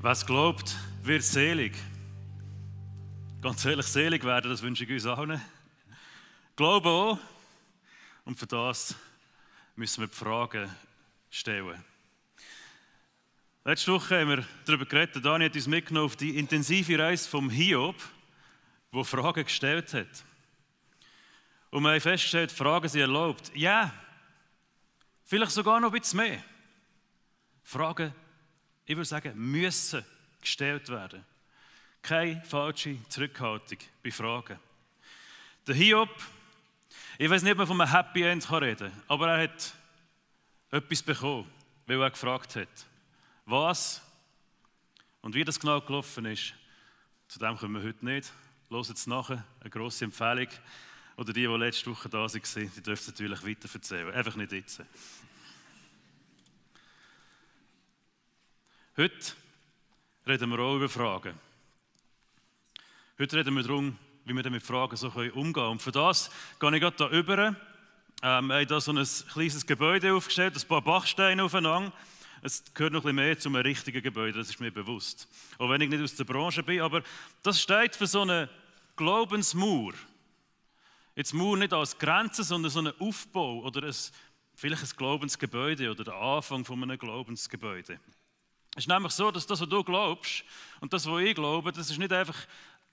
Was glaubt, wird selig. Ganz ehrlich, selig werden, das wünsche ich uns allen. Glauben auch. Und für das müssen wir die Fragen stellen. Letzte Woche haben wir darüber geredet, Dani hat uns mitgenommen auf die intensive Reise vom Hiob, der Fragen gestellt hat. Und wir haben festgestellt, Fragen sind erlaubt. Ja, vielleicht sogar noch ein bisschen mehr. Fragen, ich würde sagen, müssen gestellt werden. Keine falsche Zurückhaltung bei Fragen. Der Hiob, ich weiß nicht, ob man von einem Happy End reden kann, aber er hat etwas bekommen, weil er gefragt hat. Was und wie das genau gelaufen ist, zu dem kommen wir heute nicht. Hört es nachher, eine grosse Empfehlung. Oder die letzte Woche da waren, die dürfen es natürlich weiter erzählen. Einfach nicht jetzt. Heute reden wir auch über Fragen. Heute reden wir darum, wie wir mit Fragen so umgehen können. Und für das gehe ich gerade hier rüber. Wir haben hier so ein kleines Gebäude aufgestellt, ein paar Bachsteine aufeinander. Es gehört noch ein bisschen mehr zu einem richtigen Gebäude, das ist mir bewusst. Auch wenn ich nicht aus der Branche bin, aber das steht für so eine Glaubensmauer. Jetzt Mauer nicht als Grenze, sondern so einen Aufbau oder vielleicht ein Glaubensgebäude oder der Anfang von einem Glaubensgebäude. Es ist nämlich so, dass das, was du glaubst und das, was ich glaube, das ist nicht einfach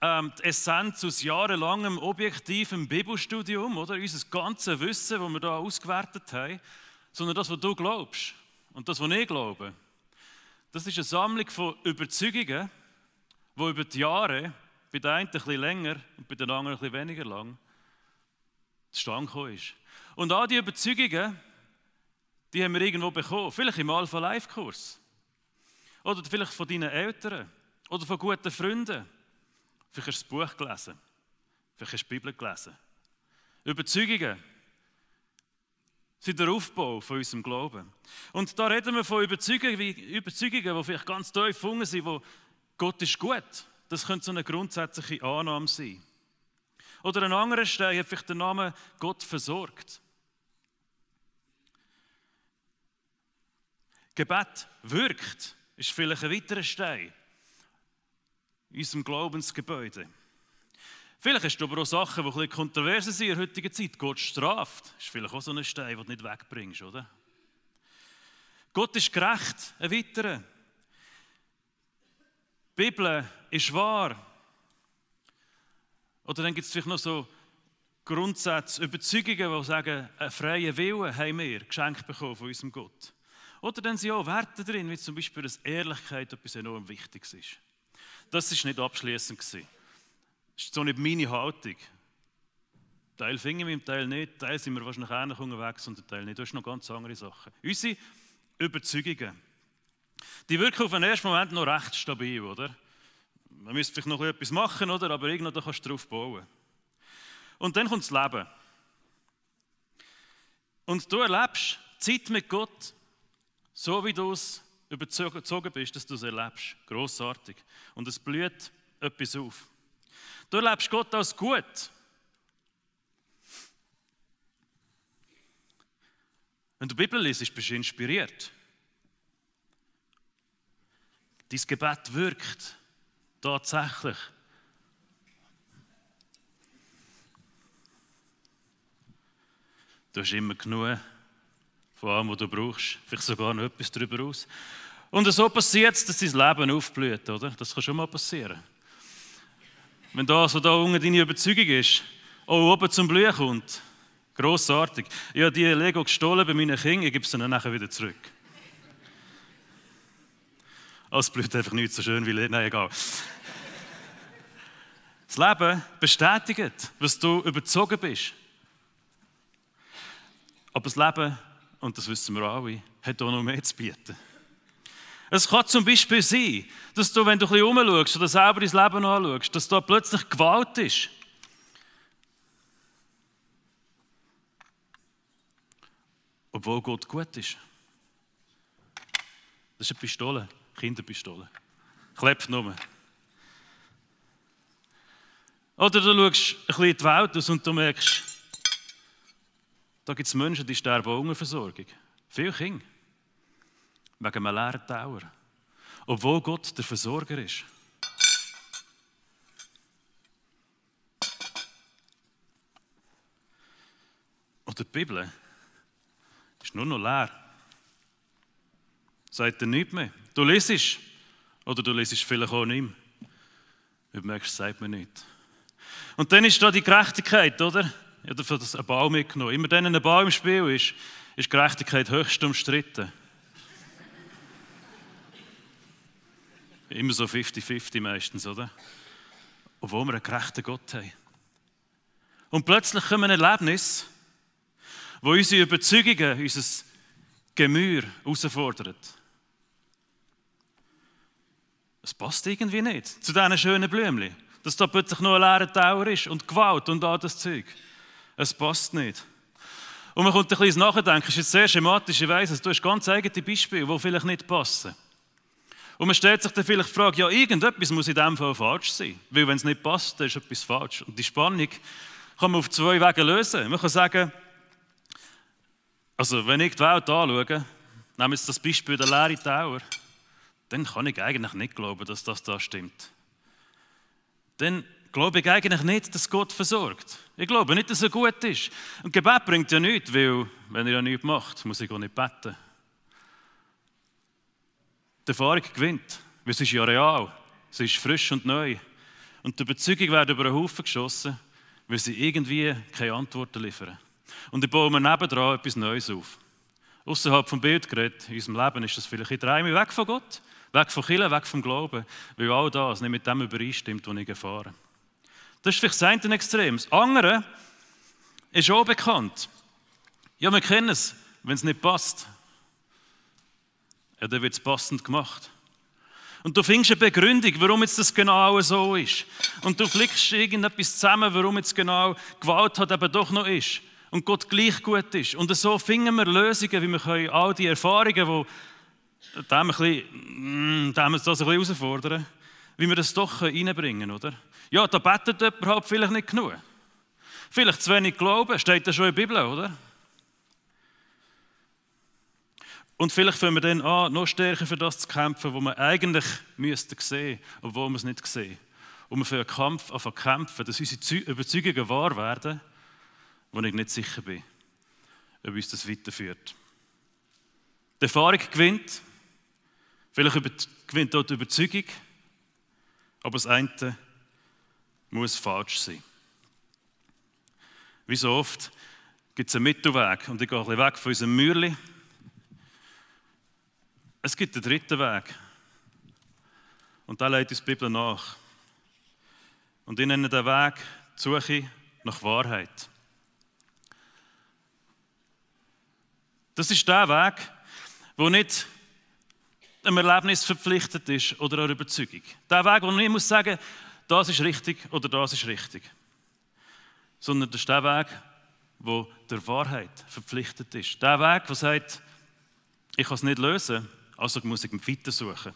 die Essenz aus jahrelangem objektivem Bibelstudium, oder unser ganzes Wissen, das wir hier ausgewertet haben, sondern das, was du glaubst und das, was ich glaube. Das ist eine Sammlung von Überzeugungen, die über die Jahre, bei den einen ein bisschen länger und bei den anderen ein bisschen weniger lang, zustande gekommen ist. Und all diese Überzeugungen, die haben wir irgendwo bekommen, vielleicht im Alpha-Life-Kurs. Oder vielleicht von deinen Eltern oder von guten Freunden. Vielleicht hast du das Buch gelesen. Vielleicht hast du die Bibel gelesen. Überzeugungen sind der Aufbau von unserem Glauben. Und da reden wir von Überzeugungen, die vielleicht ganz tief gefunden sind, wo Gott ist gut. Das könnte so eine grundsätzliche Annahme sein. Oder an anderen Stellen hat vielleicht der Name Gott versorgt. Gebet wirkt. Ist vielleicht ein weiterer Stein in unserem Glaubensgebäude. Vielleicht hast du aber auch Sachen, die ein bisschen kontroverser sind in der heutigen Zeit. Gott straft. Ist vielleicht auch so ein Stein, den du nicht wegbringst, oder? Gott ist gerecht, ein weiterer. Die Bibel ist wahr. Oder dann gibt es vielleicht noch so Grundsätze, Überzeugungen, die sagen, einen freien Willen haben wir geschenkt bekommen von unserem Gott. Oder dann sind auch Werte drin, wie zum Beispiel, dass Ehrlichkeit etwas enorm Wichtiges ist. Das war nicht abschliessend. Das ist so nicht meine Haltung. Teil finden wir, im Teil nicht. Teil sind wir wahrscheinlich ähnlich unterwegs und Teil nicht. Das sind noch ganz andere Sachen. Unsere Überzeugungen, die wirken auf den ersten Moment noch recht stabil, oder? Man müsste vielleicht noch etwas machen, oder? Aber irgendwann kannst du darauf bauen. Und dann kommt das Leben. Und du erlebst Zeit mit Gott, so wie du es überzogen bist, dass du es erlebst. Grossartig. Und es blüht etwas auf. Du erlebst Gott als gut. Wenn du die Bibel liest, bist du inspiriert. Dein Gebet wirkt tatsächlich. Du hast immer genug von allem, was du brauchst. Vielleicht sogar noch etwas darüber aus. Und so passiert es, dass dein Leben aufblüht, oder? Das kann schon mal passieren. Wenn das, was da unten deine Überzeugung ist, auch oben zum Blühen kommt. Grossartig. Ich habe die Lego gestohlen bei meinen Kindern, ich gebe sie dann nachher wieder zurück. Es blüht einfach nicht so schön wie Lego. Nein, egal. Das Leben bestätigt, was du überzogen bist. Aber das Leben, und das wissen wir alle, hat auch noch mehr zu bieten. Es kann zum Beispiel sein, dass du, wenn du ein bisschen rumschaust oder selber dein Leben anschaust, dass da plötzlich Gewalt ist. Obwohl Gott gut ist. Das ist eine Pistole, Kinderpistole. Klebt nur. Oder du schaust ein bisschen in die Welt aus und du merkst, da gibt es Menschen, die sterben ohne Versorgung. Viele Kinder. Wegen einem leeren Tower. obwohl Gott der Versorger ist. Oder die Bibel ist nur noch leer. Sagt er nichts mehr. Du lesest, oder du lesest vielleicht auch nicht mehr. Du merkst, es sagt mir nichts. Und dann ist da die Gerechtigkeit, oder? Ich habe dafür einen Ball mitgenommen. Immer dann, wenn ein Ball im Spiel ist Gerechtigkeit höchst umstritten. Immer so 50-50 meistens, oder? Obwohl wir einen gerechten Gott haben. Und plötzlich kommen Erlebnisse, wo unsere Überzeugungen, unser Gemüt herausfordern. Es passt irgendwie nicht zu diesen schönen Blümchen, dass da plötzlich noch ein leerer Tower ist und Gewalt und all das Zeug. Es passt nicht. Und man kommt ein bisschen ins Nachdenken, das ist jetzt sehr schematisch, ich weiss, du hast ganz eigene Beispiele, die vielleicht nicht passen. Und man stellt sich dann vielleicht die Frage, ja, irgendetwas muss in diesem Fall falsch sein. Weil wenn es nicht passt, dann ist etwas falsch. Und die Spannung kann man auf 2 Wege lösen. Man kann sagen, also wenn ich die Welt anschaue, nehmen wir jetzt das Beispiel der leeren Tower, dann kann ich eigentlich nicht glauben, dass das da stimmt. Dann glaube ich eigentlich nicht, dass Gott versorgt. Ich glaube nicht, dass er gut ist. Und Gebet bringt ja nichts, weil wenn er ja nichts macht, muss ich auch nicht beten. Die Erfahrung gewinnt, weil es ist ja real, es ist frisch und neu. Und die Überzeugung wird über einen Haufen geschossen, weil sie irgendwie keine Antworten liefern. Und ich baue mir nebendran etwas Neues auf. Außerhalb vom Bild geredet, in unserem Leben ist das vielleicht in 3 Jahren weg von Gott, weg von Kirche, weg vom Glauben, weil all das nicht mit dem übereinstimmt, was ich erfahre. Das ist vielleicht das eine Extrem. Das andere ist auch bekannt. Ja, wir kennen es, wenn es nicht passt. Ja, dann wird es passend gemacht. Und du findest eine Begründung, warum jetzt das genau so ist. Und du flickst irgendetwas zusammen, warum jetzt genau Gewalt hat eben doch noch ist. Und Gott gleich gut ist. Und so finden wir Lösungen, wie wir können all die Erfahrungen, die das ein bisschen herausfordern, wie wir das doch reinbringen können, oder? Ja, da betet jemand halt vielleicht nicht genug. Vielleicht zu wenig Glauben, steht da schon in der Bibel, oder? Und vielleicht fangen wir dann an, noch stärker für das zu kämpfen, was wir eigentlich müssten sehen, obwohl wir es nicht sehen. Und wir für einen Kampf kämpfen, dass unsere Überzeugungen wahr werden, wo ich nicht sicher bin, ob uns das weiterführt. Die Erfahrung gewinnt, vielleicht gewinnt auch die Überzeugung, aber das eine muss falsch sein. Wie so oft gibt es einen Mittelweg und ich gehe ein bisschen weg von unserem Mürli. Es gibt einen dritten Weg und da leitet uns die Bibel nach. Und ich nenne den Weg die Suche nach Wahrheit. Das ist der Weg, der nicht einem Erlebnis verpflichtet ist oder einer Überzeugung. Der Weg, wo ich muss sagen, das ist richtig oder das ist richtig. Sondern das ist der Weg, der der Wahrheit verpflichtet ist. Der Weg, der sagt, ich kann es nicht lösen, also muss ich mich weitersuchen.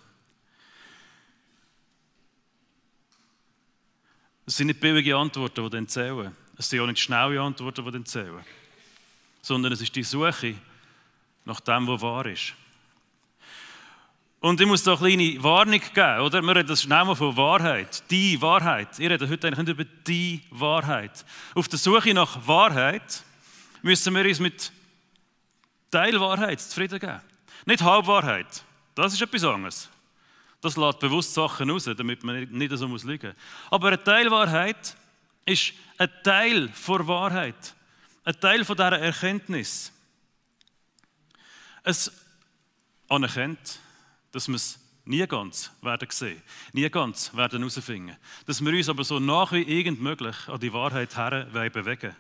Es sind nicht billige Antworten, die dann zählen. Es sind auch nicht schnelle Antworten, die dann zählen. Sondern es ist die Suche nach dem, was wahr ist. Und ich muss da eine kleine Warnung geben, oder? Wir reden schnell mal von Wahrheit. Die Wahrheit. Ich rede heute eigentlich nicht über die Wahrheit. Auf der Suche nach Wahrheit müssen wir uns mit Teilwahrheit zufrieden geben. Nicht Halbwahrheit. Das ist etwas anderes. Das lässt bewusst Sachen raus, damit man nicht so lügen muss. Aber eine Teilwahrheit ist ein Teil der Wahrheit. Ein Teil von dieser Erkenntnis. Es anerkennt, dass wir es nie ganz werden sehen, nie ganz werden herausfinden. Dass wir uns aber so nach wie irgend möglich an die Wahrheit her bewegen.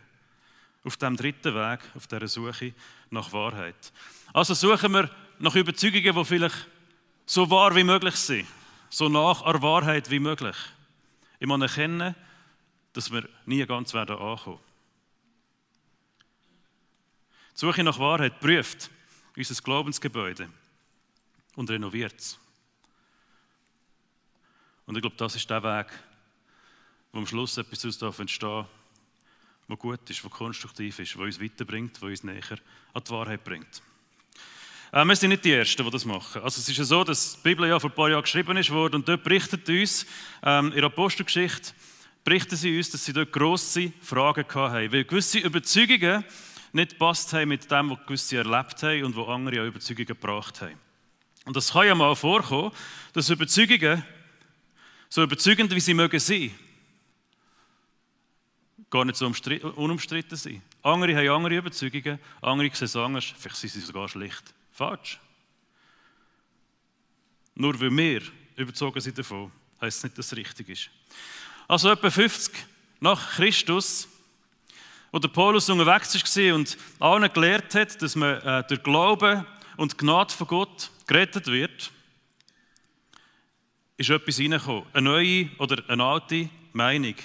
Auf dem dritten Weg, auf dieser Suche nach Wahrheit. Also suchen wir nach Überzeugungen, die vielleicht so wahr wie möglich sind, so nach der Wahrheit wie möglich. Ich muss erkennen, dass wir nie ganz werden ankommen. Die Suche nach Wahrheit prüft unser Glaubensgebäude und renoviert es. Und ich glaube, das ist der Weg, wo am Schluss etwas daraus entstehen darf, was gut ist, was konstruktiv ist, was uns weiterbringt, was uns näher an die Wahrheit bringt. Wir sind nicht die Ersten, die das machen. Also es ist ja so, dass die Bibel ja vor ein paar Jahren geschrieben wurde und dort berichtet uns, in der Apostelgeschichte, berichten sie uns, dass sie dort grosse Fragen hatten, weil gewisse Überzeugungen nicht gepasst haben mit dem, was gewisse erlebt haben und was andere an Überzeugungen gebracht haben. Und das kann ja mal vorkommen, dass Überzeugungen, so überzeugend wie sie mögen sein, gar nicht so unumstritten sind. Andere haben andere Überzeugungen, andere sehen es anders, vielleicht sind sie sogar schlicht falsch. Nur weil wir überzogen sind davon, heisst es nicht, dass es richtig ist. Also etwa 50 nach Christus, wo der Paulus unterwegs war und allen gelehrt hat, dass man durch Glauben und Gnade von Gott gerettet wird, ist etwas reingekommen. Eine neue oder eine alte Meinung.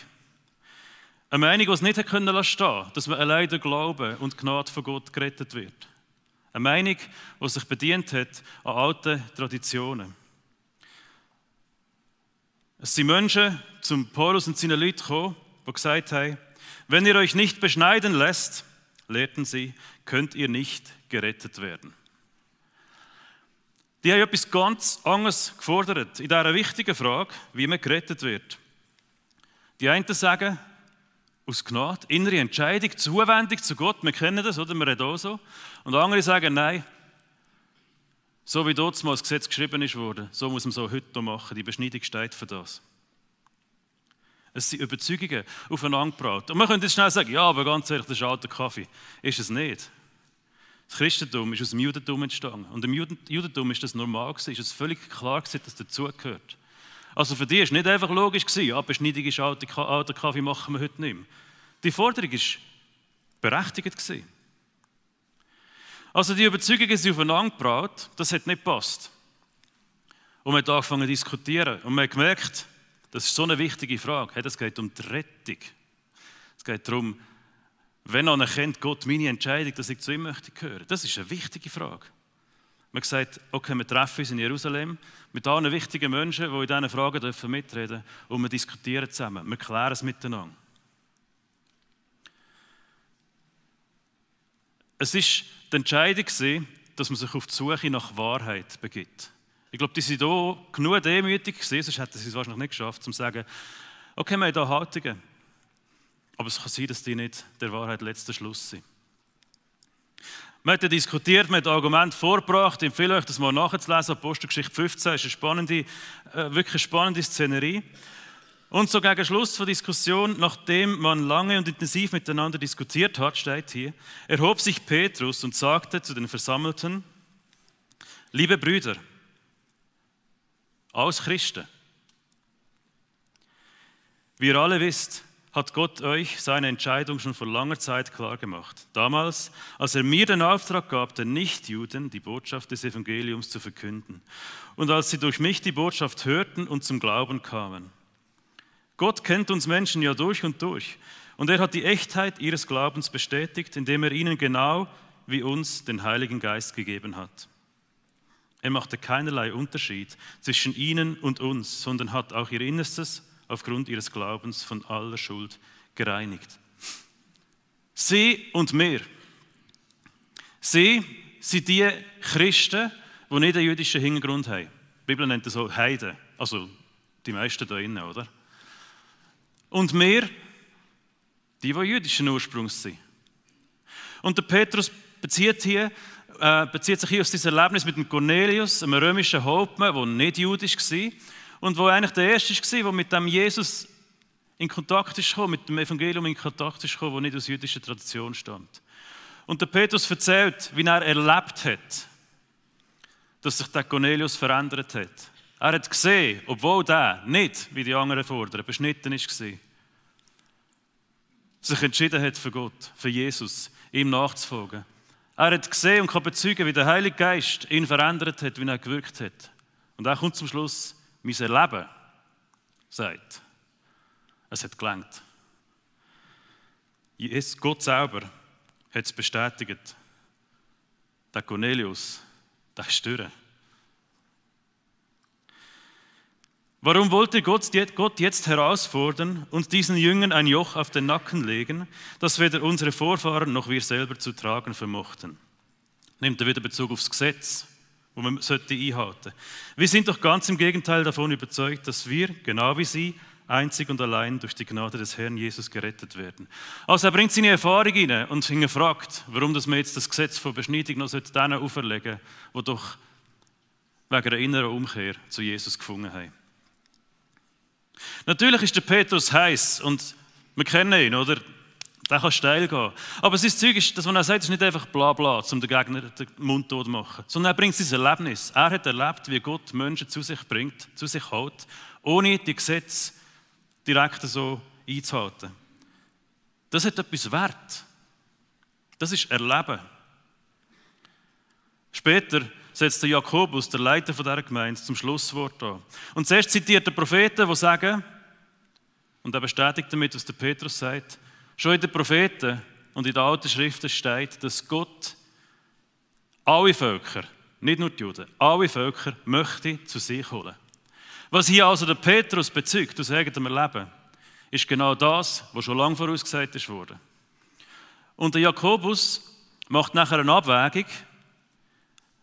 Eine Meinung, die es nicht stehen konnte, dass man allein durch Glauben und Gnade von Gott gerettet wird. Eine Meinung, die sich bedient hat an alten Traditionen. Es sind Menschen zum Paulus und seinen Leuten gekommen, die gesagt haben, wenn ihr euch nicht beschneiden lässt, lehrten sie, könnt ihr nicht gerettet werden. Die haben etwas ganz anderes gefordert in dieser wichtigen Frage, wie man gerettet wird. Die einen sagen, aus Gnade, innere Entscheidung, Zuwendung zu Gott, wir kennen das, oder? Wir reden auch so. Und andere sagen, nein, so wie dort mal das Gesetz geschrieben ist worden, so muss man es auch heute noch machen. Die Beschneidung steht für das. Es sind Überzeugungen aufeinander gebracht. Und man könnte jetzt schnell sagen, ja, aber ganz ehrlich, das ist alter Kaffee. Ist es nicht. Das Christentum ist aus dem Judentum entstanden. Und im Judentum ist das normal gewesen, ist es völlig klar gewesen, dass das dazugehört. Also für die war es nicht einfach logisch gewesen, ja, Beschneidung ist alter Kaffee, machen wir heute nicht mehr. Die Forderung war berechtigt gewesen. Also die Überzeugungen sind aufeinander gebracht, das hat nicht gepasst. Und man hat angefangen zu diskutieren. Und man hat gemerkt, das ist so eine wichtige Frage. Es geht um die Rettung. Es geht darum, wenn anerkennt Gott meine Entscheidung, dass ich zu ihm möchte gehören. Das ist eine wichtige Frage. Man hat gesagt, okay, wir treffen uns in Jerusalem mit allen wichtigen Menschen, die in diesen Fragen mitreden dürfen, und wir diskutieren zusammen, wir klären es miteinander. Es war die Entscheidung, dass man sich auf die Suche nach Wahrheit begibt. Ich glaube, die waren hier genug demütig gewesen, sonst hätten sie es wahrscheinlich nicht geschafft, um zu sagen, okay, wir haben hier Haltungen, aber es kann sein, dass die nicht der Wahrheit letzter Schluss sind. Man hat ja diskutiert, man hat Argumente vorgebracht, ich empfehle euch, das mal nachzulesen, Apostelgeschichte 15, ist eine spannende, wirklich spannende Szenerie. Und so gegen Schluss der Diskussion, nachdem man lange und intensiv miteinander diskutiert hat, steht hier, erhob sich Petrus und sagte zu den Versammelten, liebe Brüder, als Christen, wie ihr alle wisst, hat Gott euch seine Entscheidung schon vor langer Zeit klargemacht. Damals, als er mir den Auftrag gab, den Nichtjuden die Botschaft des Evangeliums zu verkünden. Und als sie durch mich die Botschaft hörten und zum Glauben kamen. Gott kennt uns Menschen ja durch und durch. Und er hat die Echtheit ihres Glaubens bestätigt, indem er ihnen genau wie uns den Heiligen Geist gegeben hat. Er machte keinerlei Unterschied zwischen ihnen und uns, sondern hat auch ihr Innerstes aufgrund ihres Glaubens von aller Schuld gereinigt. Sie und wir. Sie sind die Christen, die nicht einen jüdischen Hintergrund haben. Die Bibel nennt das auch Heiden, also die meisten da drinnen, oder? Und wir, die jüdischen Ursprungs sind. Und der Petrus bezieht sich hier auf dieses Erlebnis mit dem Cornelius, einem römischen Hauptmann, der nicht jüdisch war und der eigentlich der Erste war, der mit dem Jesus in Kontakt ist gekommen, mit dem Evangelium in Kontakt ist gekommen, der nicht aus jüdischer Tradition stammt. Und der Petrus erzählt, wie er erlebt hat, dass sich der Cornelius verändert hat. Er hat gesehen, obwohl der nicht, wie die anderen fordern, beschnitten war, sich entschieden hat für Gott, für Jesus, ihm nachzufolgen. Er hat gesehen und kann bezeugen, wie der Heilige Geist ihn verändert hat, wie er gewirkt hat. Und er kommt zum Schluss, mein Erleben sagt, es hat gelangt. Gott selber hat es bestätigt. Der Cornelius, der ist durch. Warum wollte Gott jetzt herausfordern und diesen Jüngern ein Joch auf den Nacken legen, das weder unsere Vorfahren noch wir selber zu tragen vermochten? nimmt er wieder Bezug aufs Gesetz, das man einhalten sollte. Wir sind doch ganz im Gegenteil davon überzeugt, dass wir, genau wie sie, einzig und allein durch die Gnade des Herrn Jesus gerettet werden. Also er bringt seine Erfahrung rein und hinterfragt, warum das wir jetzt das Gesetz von Beschneidung noch denen auferlegen sollten, die doch wegen einer inneren Umkehr zu Jesus gefunden haben. Natürlich ist der Petrus heiß und wir kennen ihn, oder? Der kann steil gehen. Aber sein Zeug ist, dass man auch sagt, ist nicht einfach bla bla, um den Gegner den Mund tot zu machen, sondern er bringt sein Erlebnis. Er hat erlebt, wie Gott Menschen zu sich bringt, zu sich hält, ohne die Gesetze direkt so einzuhalten. Das hat etwas Wert. Das ist Erleben. Später setzt der Jakobus, der Leiter dieser Gemeinde, zum Schlusswort an. Und zuerst zitiert der Propheten, die sagen, und er bestätigt damit, was der Petrus sagt, schon in den Propheten und in den alten Schriften steht, dass Gott alle Völker, nicht nur die Juden, alle Völker möchte zu sich holen. Was hier also der Petrus bezeugt aus eigenem Erleben, ist genau das, was schon lange vorausgesagt wurde. Und der Jakobus macht nachher eine Abwägung.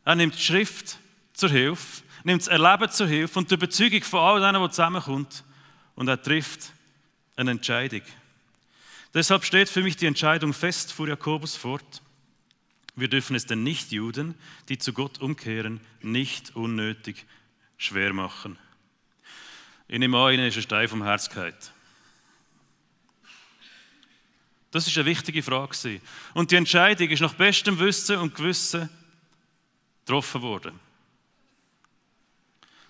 Er nimmt die Schrift zur Hilfe, nimmt das Erleben zur Hilfe und die Überzeugung von all denen, die zusammenkommt, und er trifft eine Entscheidung. Deshalb steht für mich die Entscheidung fest, fuhr Jakobus fort. Wir dürfen es den Nichtjuden, die zu Gott umkehren, nicht unnötig schwer machen. Ich nehme an, Ihnen ist ein Stein vom Herz gefallen. Das ist eine wichtige Frage. Und die Entscheidung ist nach bestem Wissen und Gewissen getroffen worden.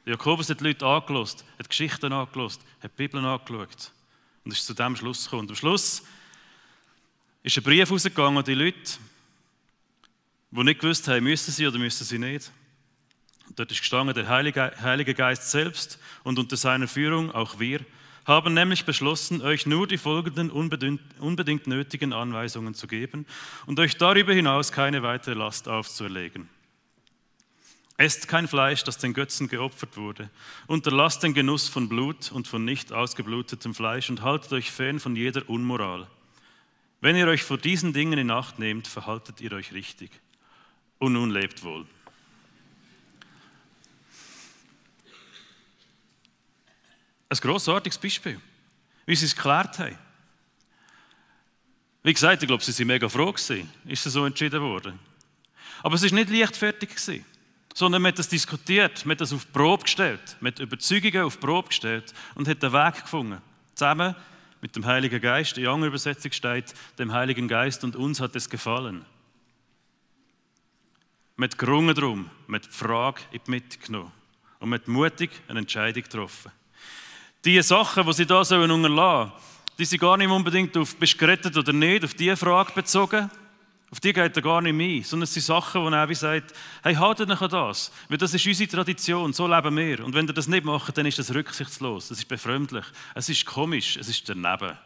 Jakobus hat die Leute angehört, hat Geschichten angehört, hat die Bibel angeschaut und ist zu diesem Schluss gekommen. Und am Schluss ist ein Brief rausgegangen an die Leute, die nicht gewusst haben, müssen sie oder müssen sie nicht. Und dort ist gestanden, der Heilige Geist selbst und unter seiner Führung auch wir haben nämlich beschlossen, euch nur die folgenden unbedingt nötigen Anweisungen zu geben und euch darüber hinaus keine weitere Last aufzuerlegen. Esst kein Fleisch, das den Götzen geopfert wurde. Unterlasst den Genuss von Blut und von nicht ausgeblutetem Fleisch und haltet euch fern von jeder Unmoral. Wenn ihr euch vor diesen Dingen in Acht nehmt, verhaltet ihr euch richtig. Und nun lebt wohl. Ein grossartiges Beispiel, wie sie es geklärt haben. Wie gesagt, ich glaube, sie waren mega froh gewesen, ist es so entschieden worden. Aber es war nicht leichtfertig gewesen, sondern man hat das diskutiert, man hat das auf die Probe gestellt, man hat Überzeugungen auf die Probe gestellt und hat einen Weg gefunden. Zusammen mit dem Heiligen Geist, in anderer Übersetzung steht, dem Heiligen Geist und uns hat es gefallen. Man hat gerungen darum, man hat die Frage in die Mitte genommen und man hat mutig eine Entscheidung getroffen. Die Sachen, die sie da unterlassen sollen, die sind gar nicht unbedingt auf «Bist du gerettet oder nicht?» auf diese Frage bezogen. Auf die geht er gar nicht ein, sondern es sind Sachen, wo er wie sagt, hey, haltet euch an das, weil das ist unsere Tradition, so leben wir. Und wenn ihr das nicht macht, dann ist das rücksichtslos, das ist befremdlich, es ist komisch, es ist daneben.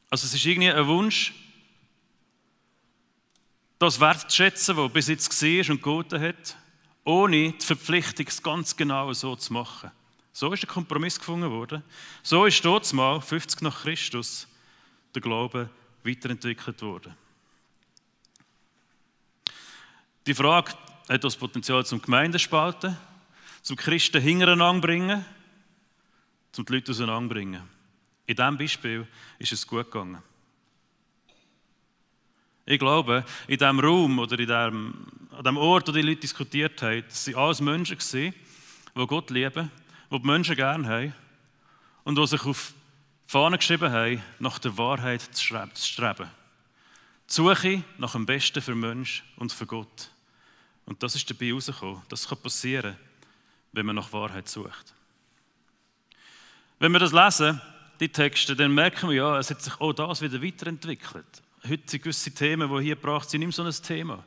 Also es ist irgendwie ein Wunsch, das wertzuschätzen, was bis jetzt war und gegolten hat, ohne die Verpflichtung, es ganz genau so zu machen. So ist der Kompromiss gefunden worden. So ist dort mal 50 nach Christus der Glaube weiterentwickelt worden. Die Frage hat das Potenzial zum Gemeindespalten, zum Christen hintereinander bringen, zum die Leute auseinanderbringen. In diesem Beispiel ist es gut gegangen. Ich glaube, in diesem Raum oder an dem Ort, wo die Leute diskutiert haben, das waren alles Menschen, die Gott lieben, die Menschen gerne haben und die sich auf die Fahne geschrieben haben, nach der Wahrheit zu streben. Die Suche nach dem Besten für Menschen und für Gott. Und das ist dabei herausgekommen. Das kann passieren, wenn man nach Wahrheit sucht. Wenn wir das lesen, die Texte, dann merken wir ja, es hat sich auch das wieder weiterentwickelt. Heute sind gewisse Themen, die hier gebracht sind, nicht mehr so ein Thema.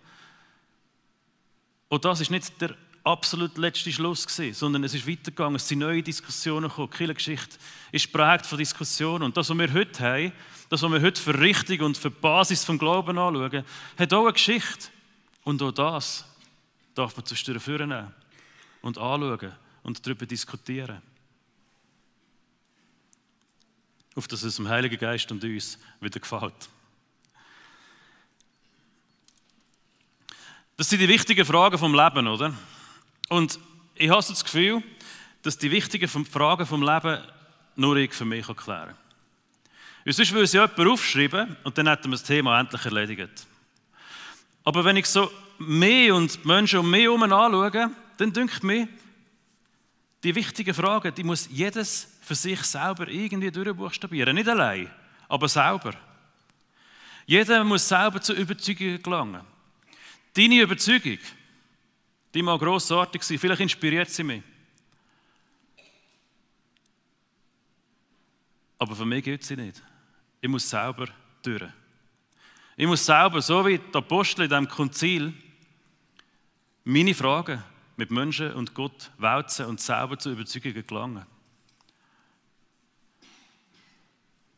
Und das ist nicht der absolut letzte Schluss gewesen, sondern es ist weitergegangen, es sind neue Diskussionen gekommen. Die Kirchengeschichte ist geprägt von Diskussionen. Und das, was wir heute haben, das, was wir heute für richtig und für die Basis vom Glauben anschauen, hat auch eine Geschichte. Und auch das darf man zwischendurch vornehmen und anschauen und darüber diskutieren. Auf dass es dem Heiligen Geist und uns wieder gefällt. Das sind die wichtigen Fragen vom Leben, oder? Und ich habe so das Gefühl, dass die wichtigen Fragen vom Leben nur ich für mich klären kann. Weil sonst würde sie jemand aufschreiben und dann hätten wir das Thema endlich erledigt. Aber wenn ich so mich und die Menschen um mich herum anschaue, dann denke ich mir, die wichtigen Fragen, die muss jedes für sich selber irgendwie durchbuchstabieren. Nicht allein, aber selber. Jeder muss selber zu Überzeugungen gelangen. Deine Überzeugung, die mag grossartig sein, vielleicht inspiriert sie mich. Aber für mich gilt sie nicht. Ich muss selber durch. Ich muss selber, so wie die Apostel in diesem Konzil, meine Fragen mit Menschen und Gott wälzen und selber zu Überzeugungen gelangen.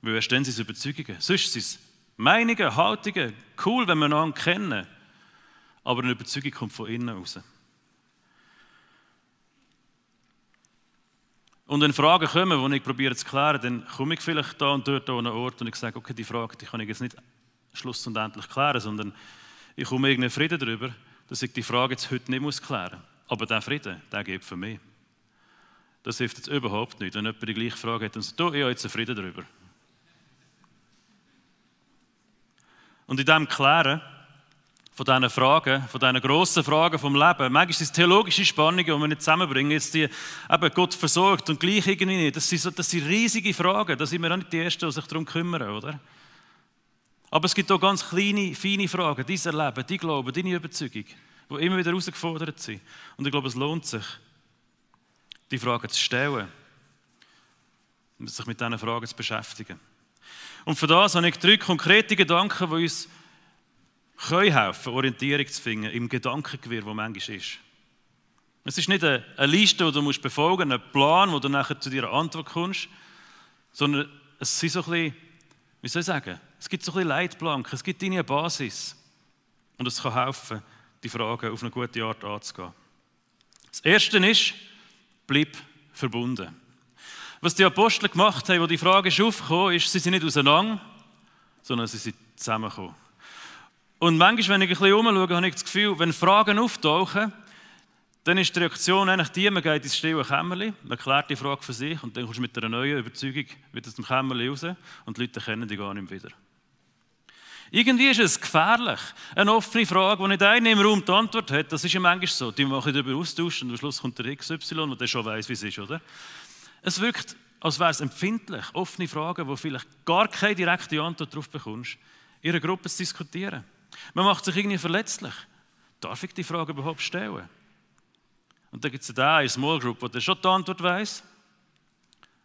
Weil erst dann sind es Überzeugungen. Sonst sind es Meinungen, Haltungen. Cool, wenn wir einander kennen. Aber eine Überzeugung kommt von innen raus. Und wenn Fragen kommen, die ich probiere zu klären, dann komme ich vielleicht da und dort an einen Ort und ich sage, okay, die Frage die kann ich jetzt nicht schluss und endlich klären, sondern ich komme irgendeinen Frieden darüber, dass ich die Frage jetzt heute nicht klären muss. Aber der Frieden, der geht für mich. Das hilft jetzt überhaupt nicht, wenn jemand die gleiche Frage hat und sagt, ich habe jetzt einen Frieden darüber. Und in diesem Klären von diesen Fragen, von diesen grossen Fragen vom Leben, manchmal sind es theologische Spannungen, die wir nicht zusammenbringen, jetzt die eben Gott versorgt und gleich irgendwie nicht. Das sind riesige Fragen, da sind wir auch nicht die Ersten, die sich darum kümmern, oder? Aber es gibt auch ganz kleine, feine Fragen, dein Erleben, dein Glauben, deine Überzeugung, die immer wieder herausgefordert sind. Und ich glaube, es lohnt sich, die Fragen zu stellen und sich mit diesen Fragen zu beschäftigen. Und für das habe ich 3 konkrete Gedanken, die uns helfen können, Orientierung zu finden im Gedankengewirr, das manchmal ist. Es ist nicht eine Liste, die du befolgen musst, ein Plan, wo du nachher zu deiner Antwort kommst, sondern es sind so ein bisschen, wie soll ich sagen, es gibt so ein bisschen Leitplanken, es gibt deine Basis. Und es kann helfen, die Fragen auf eine gute Art anzugehen. Das Erste ist, bleib verbunden. Was die Apostel gemacht haben, wo die Frage ist aufgekommen, ist, sie sind nicht auseinander, sondern sie sind zusammengekommen. Und manchmal, wenn ich ein bisschen umschaue, habe ich das Gefühl, wenn Fragen auftauchen, dann ist die Reaktion eigentlich die, man geht ins stille Kämmerchen, man klärt die Frage für sich und dann kommst du mit einer neuen Überzeugung wieder aus dem Kämmerchen raus und die Leute kennen dich gar nicht wieder. Irgendwie ist es gefährlich. Eine offene Frage, wo nicht einer im Raum die Antwort hat, das ist ja manchmal so. Die machen darüber Austausch und am Schluss kommt der XY, der schon weiss, wie es ist, oder? Es wirkt, als wäre es empfindlich, offene Fragen, wo vielleicht gar keine direkte Antwort darauf bekommst, in einer Gruppe zu diskutieren. Man macht sich irgendwie verletzlich. Darf ich die Frage überhaupt stellen? Und dann gibt es da eine Small Group, der schon die Antwort weiss.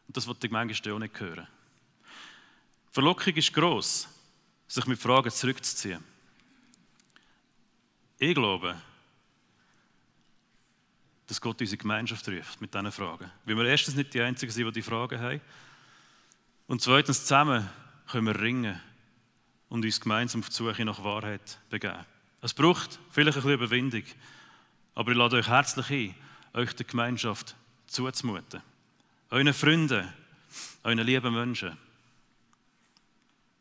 Und das wollte ich manchmal auch nicht hören. Die Verlockung ist gross, sich mit Fragen zurückzuziehen. Ich glaube, dass Gott unsere Gemeinschaft ruft mit diesen Fragen. Weil wir erstens nicht die Einzigen sind, die die Fragen haben. Und zweitens, zusammen können wir ringen und uns gemeinsam auf die Suche nach Wahrheit begeben. Es braucht vielleicht ein bisschen Überwindung, aber ich lade euch herzlich ein, euch der Gemeinschaft zuzumuten. Euren Freunden, euren lieben Menschen,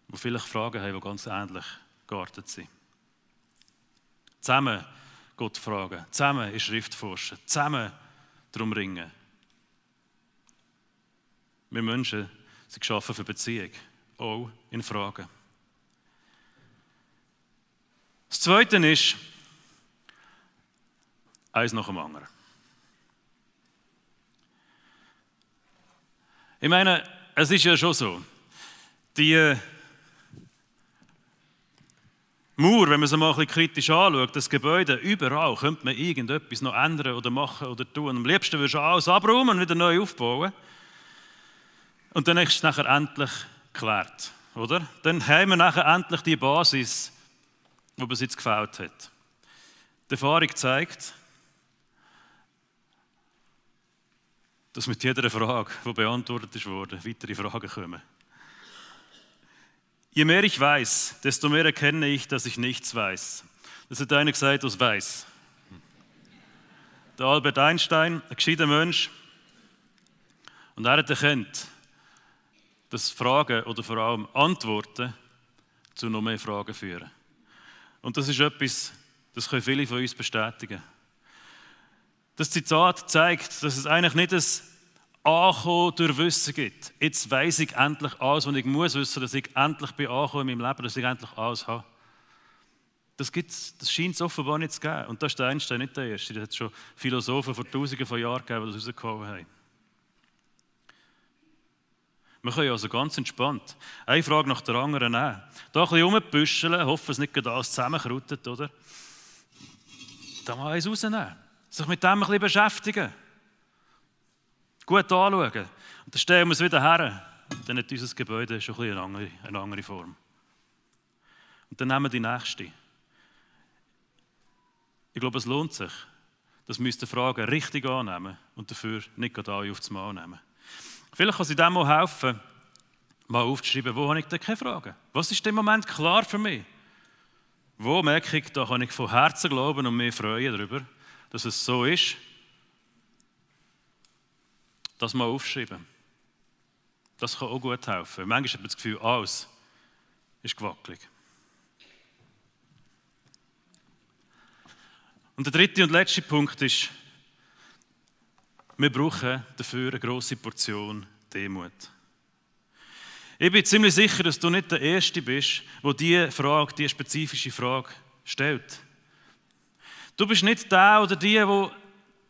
die vielleicht Fragen haben, die ganz ähnlich geartet sind. Zusammen Gott fragen, zusammen in Schrift forschen, zusammen darum ringen. Wir Menschen sind geschaffen für Beziehung, auch in Fragen. Das Zweite ist, eins nach dem anderen. Ich meine, es ist ja schon so, die Mauer, wenn man es mal ein bisschen kritisch anschaut, das Gebäude, überall könnte man irgendetwas noch ändern oder machen oder tun. Am liebsten würdest du alles abräumen und wieder neu aufbauen. Und dann ist es nachher endlich geklärt, oder? Dann haben wir nachher endlich die Basis, die bis jetzt gefällt hat. Die Erfahrung zeigt, dass mit jeder Frage, die beantwortet wurde, weitere Fragen kommen. Je mehr ich weiß, desto mehr erkenne ich, dass ich nichts weiß. Das hat einer gesagt, was weiß. Der Albert Einstein, ein gescheiter Mensch, und er hat erkannt, dass Fragen oder vor allem Antworten zu noch mehr Fragen führen. Und das ist etwas, Das können viele von uns bestätigen. Das Zitat zeigt, dass es eigentlich nicht ein Ankommen durch Wissen gibt. Jetzt weiss ich endlich alles, was ich muss wissen, dass ich endlich bin angekommen in meinem Leben, dass ich endlich alles habe. Das scheint es offenbar nicht zu geben. Und das ist der Einstein nicht der Erste. Das hat schon Philosophen vor Tausenden von Jahren gegeben, die das herausgekommen haben. Wir können also ganz entspannt eine Frage nach der anderen nehmen. Da ein bisschen rumbüscheln, hoffen, dass nicht alles zusammenkrautet, oder? Da mal eins rausnehmen. Sich mit dem ein bisschen beschäftigen. Gut anschauen. Und dann stellen wir es wieder her. Und dann hat unser Gebäude schon ein bisschen eine andere Form. Und dann nehmen wir die nächste. Ich glaube, es lohnt sich, dass wir uns die Fragen richtig annehmen und dafür nicht gerade alle aufs Mal nehmen. Vielleicht kann es in dem mal helfen, mal aufzuschreiben, wo habe ich denn keine Fragen? Was ist im Moment klar für mich? Wo merke ich, da kann ich von Herzen glauben und mich freuen darüber, dass es so ist? Das mal aufschreiben. Das kann auch gut helfen. Manchmal hat man das Gefühl, alles ist gewackelig. Und der dritte und letzte Punkt ist, wir brauchen dafür eine grosse Portion Demut. Ich bin ziemlich sicher, dass du nicht der Erste bist, der diese spezifische Frage stellt. Du bist nicht der oder die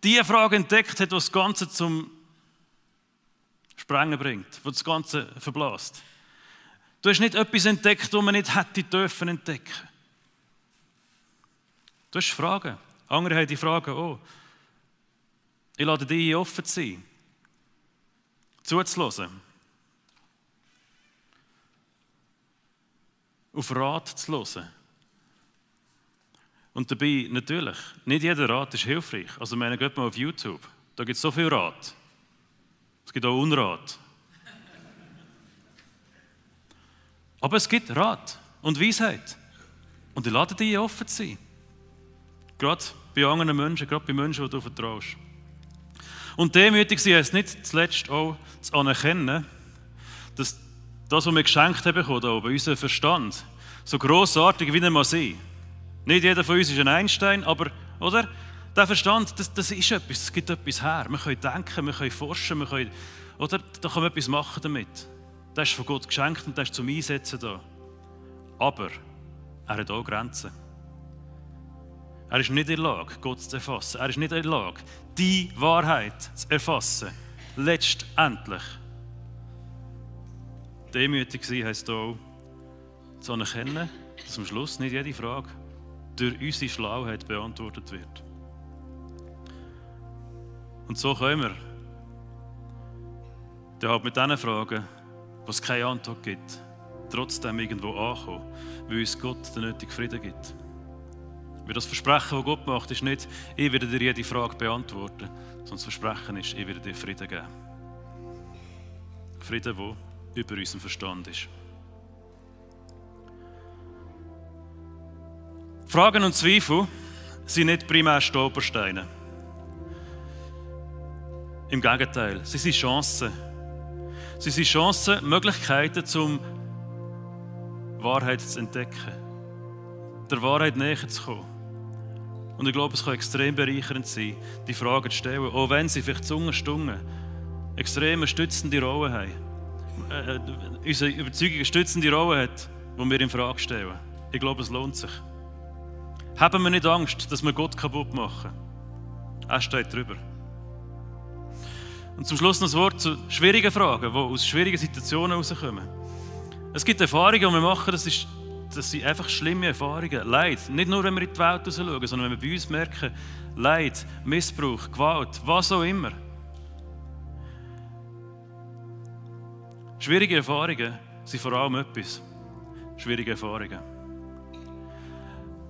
diese Frage entdeckt hat, die das Ganze zum Sprengen bringt, die das Ganze verblasst. Du hast nicht etwas entdeckt, das man nicht hätte dürfen entdecken. Du hast Fragen. Andere haben die Fragen auch. Ich lade dich offen zu sein, zuzuhören, auf Rat zu hören. Und dabei natürlich, nicht jeder Rat ist hilfreich. Also geht mal auf YouTube, da gibt es so viel Rat. Es gibt auch Unrat. Aber es gibt Rat und Weisheit. Und ich lade dich offen zu sein. Gerade bei anderen Menschen, gerade bei Menschen, die du vertraust. Und demütig sein heisst nicht zuletzt auch zu anerkennen, dass das, was wir geschenkt haben, hier oben, unser Verstand, so grossartig wie er mal sein. Nicht jeder von uns ist ein Einstein, aber, oder? Der Verstand, das ist etwas, es gibt etwas her. Wir können denken, wir können forschen, da können wir etwas machen damit. Das ist von Gott geschenkt und das ist zum Einsetzen da. Aber er hat auch Grenzen. Er ist nicht in der Lage, Gott zu erfassen. Er ist nicht in der Lage, die Wahrheit zu erfassen. Letztendlich. Demütig sein heisst auch, zu anerkennen, dass am Schluss nicht jede Frage durch unsere Schlauheit beantwortet wird. Und so können wir dann halt mit diesen Fragen, wo es keine Antwort gibt, trotzdem irgendwo ankommen, weil uns Gott den nötigen Frieden gibt. Weil das Versprechen, das Gott macht, ist nicht, ich werde dir jede Frage beantworten, sondern das Versprechen ist, ich werde dir Frieden geben. Frieden, der über unserem Verstand ist. Fragen und Zweifel sind nicht primär Stolpersteine. Im Gegenteil, sie sind Chancen. Sie sind Chancen, Möglichkeiten, um Wahrheit zu entdecken, der Wahrheit näher zu kommen. Und ich glaube, es kann extrem bereichernd sein, die Fragen zu stellen, auch wenn sie vielleicht zu Stunden extrem stützende Rolle haben. Unsere Überzeugung eine stützende Rolle hat, die wir in Frage stellen. Ich glaube, es lohnt sich. Haben wir nicht Angst, dass wir Gott kaputt machen. Er steht drüber. Und zum Schluss noch ein Wort zu schwierigen Fragen, die aus schwierigen Situationen herauskommen. Es gibt Erfahrungen, die wir machen, das sind einfach schlimme Erfahrungen. Leid. Nicht nur, wenn wir in die Welt schauen, sondern wenn wir bei uns merken, Leid, Missbrauch, Gewalt, was auch immer. Schwierige Erfahrungen sind vor allem etwas. Schwierige Erfahrungen.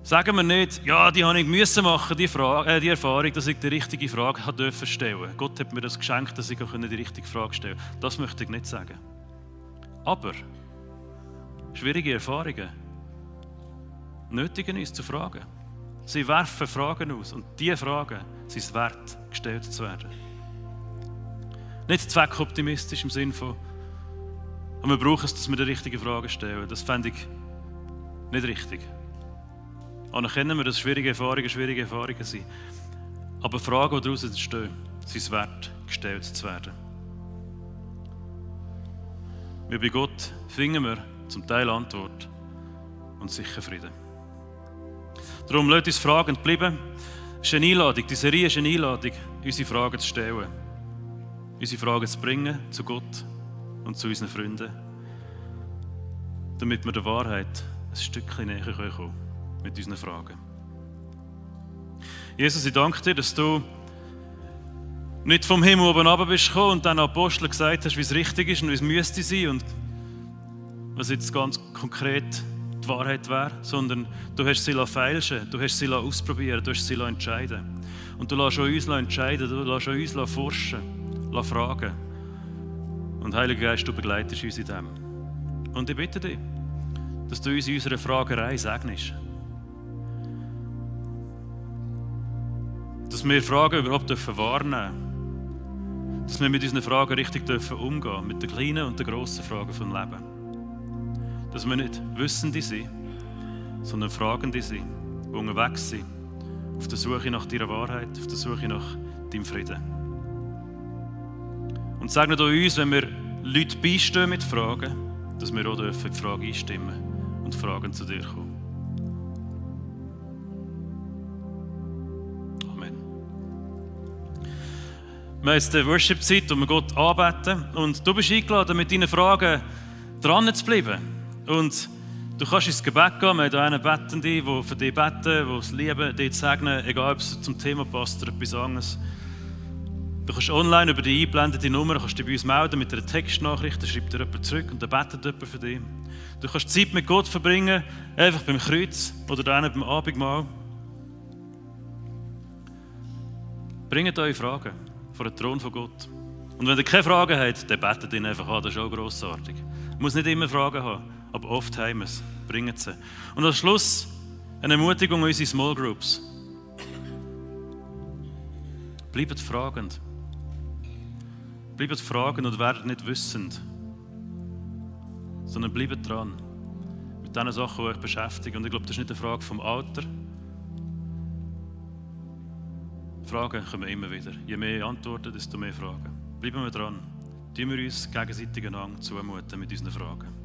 Sagen wir nicht, ja, die habe ich müssen machen, die Erfahrung, dass ich die richtige Frage stellen durfte. Gott hat mir das geschenkt, dass ich auch die richtige Frage stellen konnte. Das möchte ich nicht sagen. Aber schwierige Erfahrungen nötigen uns zu fragen. Sie werfen Fragen aus und diese Fragen sind es wert, gestellt zu werden. Nicht zweckoptimistisch im Sinne von, wir brauchen es, dass wir die richtigen Fragen stellen. Das fände ich nicht richtig. Anerkennen wir, dass schwierige Erfahrungen sind. Aber Fragen, die daraus entstehen, sind es wert, gestellt zu werden. Wir bei Gott finden wir zum Teil Antwort und sicher Frieden. Darum lasst uns fragend bleiben. Es ist eine Einladung, die Serie ist eine Einladung, unsere Fragen zu stellen. Unsere Fragen zu bringen zu Gott und zu unseren Freunden. Damit wir der Wahrheit ein Stückchen näher kommen können mit unseren Fragen. Jesus, ich danke dir, dass du nicht vom Himmel oben runter bist gekommen und den Aposteln gesagt hast, wie es richtig ist und wie es müsste sein und was jetzt ganz konkret die Wahrheit wäre, sondern du hast sie feilschen, du hast sie ausprobieren, du hast sie entscheiden. Und du lässt auch uns entscheiden, du lässt auch uns forschen, fragen. Und Heiliger Geist, du begleitest uns in dem. Und ich bitte dich, dass du uns in unserer Fragerei segnest. Dass wir Fragen überhaupt wahrnehmen dürfen. Dass wir mit unseren Fragen richtig umgehen dürfen, mit den kleinen und den grossen Fragen des Lebens. Dass wir nicht Wissende sind, sondern Fragende sind, die unterwegs sind, auf der Suche nach deiner Wahrheit, auf der Suche nach deinem Frieden. Und segne auch uns, wenn wir Leute beistehen mit Fragen, dass wir auch in die Frage einstimmen und Fragen zu dir kommen. Amen. Wir haben jetzt die Worship-Zeit, wo wir Gott anbeten. Und du bist eingeladen, mit deinen Fragen dran zu bleiben. Und du kannst ins Gebet gehen. Wir haben hier einen Bettenden, die für dich beten, die es lieben, dich zu segnen, egal ob es zum Thema passt oder etwas anderes. Du kannst online über die eingeblendete Nummer kannst dich bei uns melden mit einer Textnachricht, dann schreibt dir jemand zurück und dann betet jemand für dich. Du kannst Zeit mit Gott verbringen, einfach beim Kreuz oder dann beim Abendmahl. Bringt eure Fragen vor den Thron von Gott. Und wenn ihr keine Fragen habt, dann betet ihn einfach an, das ist auch grossartig. Man muss nicht immer Fragen haben, aber oft haben wir es. Bringt sie. Und am Schluss eine Ermutigung an unsere Small Groups. Bleibt fragend. Bleibt fragend und werdet nicht wissend. Sondern bleibt dran. Mit den Sachen, die euch beschäftigen. Und ich glaube, das ist nicht eine Frage vom Alter. Fragen kommen immer wieder. Je mehr Antworten, desto mehr Fragen. Bleiben wir dran. Tun wir uns gegenseitig einander zumuten mit unseren Fragen.